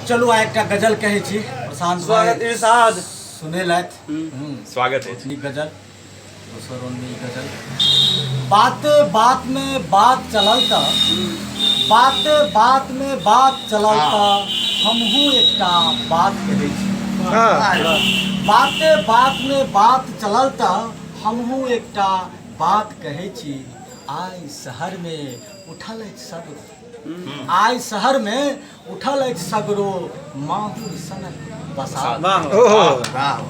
चलू आइ एकटा गजल कहै छी प्रशांत भाई स्वागत इरशाद सुनेलथि। स्वागत अछि। नीक गजल। दोसर राउंडमे ई गजल। बाते बातमे बात चलल तऽ, बाते बातमे बात चलल तऽ हमहूँ एकटा बात कहै छी। बाते बातमे बात चलल तऽ हमहूँ एकटा बात कहै छी। आइ शहरमे उठल अछि सगरो, आइ शहरमे उठल अछि सगरो माहुर सनक बसात। वाह। ओहो। वाह।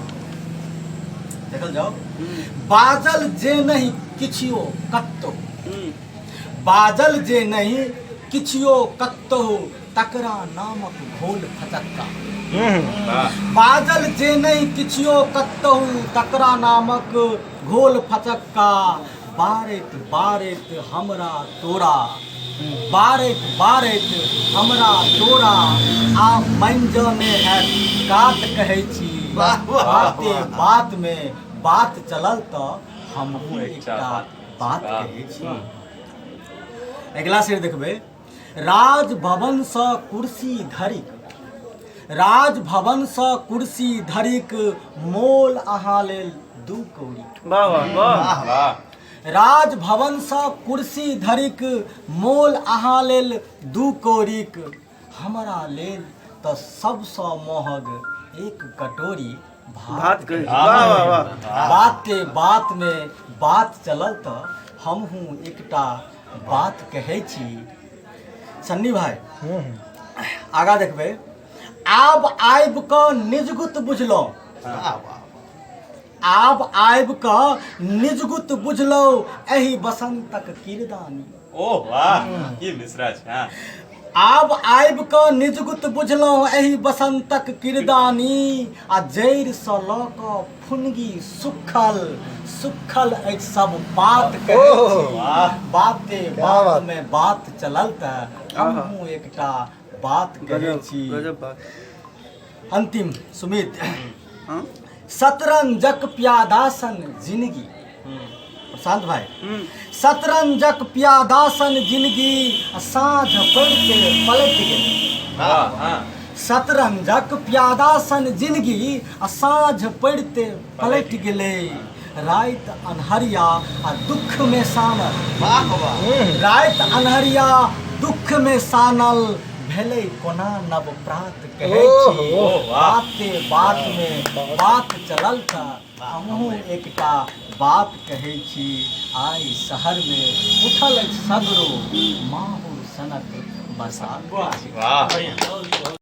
देखल जाओ। बाजल जे नहीं किछियो कत्तो, बाजल जे नहीं किछियो कत्तो तकरा नामक घोल फचक्का। बाजल जे नहीं किछियो कत्तहु तकरा नामक घोल फचक्का। बारैत बारैत हमरा तोरा, बारैत बारैत हमरा तोरा आ मानि हैत कात कहै छी। बाते बातमे बात चलल तऽ हमहूँ एकटा बात कहै छी। अगिला शेर देखबै। राजभवनसँ कुर्सी धरिक, राजभवनसँ कुर्सी धरिक मोल अहाँ लेल 2 कौड़ी। वाह वाह वाह। वाह। राजभवनसँ कुर्सी धरिक मोल अहाँ लेल 2 कौड़ीक, हमरा लेल तऽ सबसँ महग 1 कटोरी भात। भात कहै छी। वाह वाह वाह। बाते बातमे बात चलल तऽ हमहूँ एकटा बात कहै छी। सन्नी भाई आगा देखबै। आब आबि कऽ निजगुत बुझलहुँ, आब आबि कऽ निजगुत बुझलहुँ एहि बसन्तक किरदानी। ओ वाह, की मिश्रा छै। हाँ। आब आबि कऽ निजगुत बुझलहुँ एहि बसन्तक किरदानी, आ जड़िसँ लऽ कऽ फुनगी सुखल सुखल अछि सब बात कहै छी। बाते बात मे बात चलल तऽ हमहूँ एकटा बात कहै छी। गजब बात। अंतिम सुमित। हाँ? शतरंजक प्यादासन जिंदगी। प्रशांत भाई, शतरंजक प्यादासन जिंदगी आ साँझ पड़िते पलटि गेल। हाँ। शतरंजक प्यादासन जिंदगी आ साँझ पड़िते पलटि गेलै। राति अन्हरिया आ दुख में सानल, वाह वाह। राति अन्हरिया दुख में सानल भेलै कोना नव प्रात कहै छी। बाते बात में बात चलल तऽ हमहूँ एकटा बात कहै छी। आइ शहर में उठल अछि सगरो माहुर सनक बसात। वाह।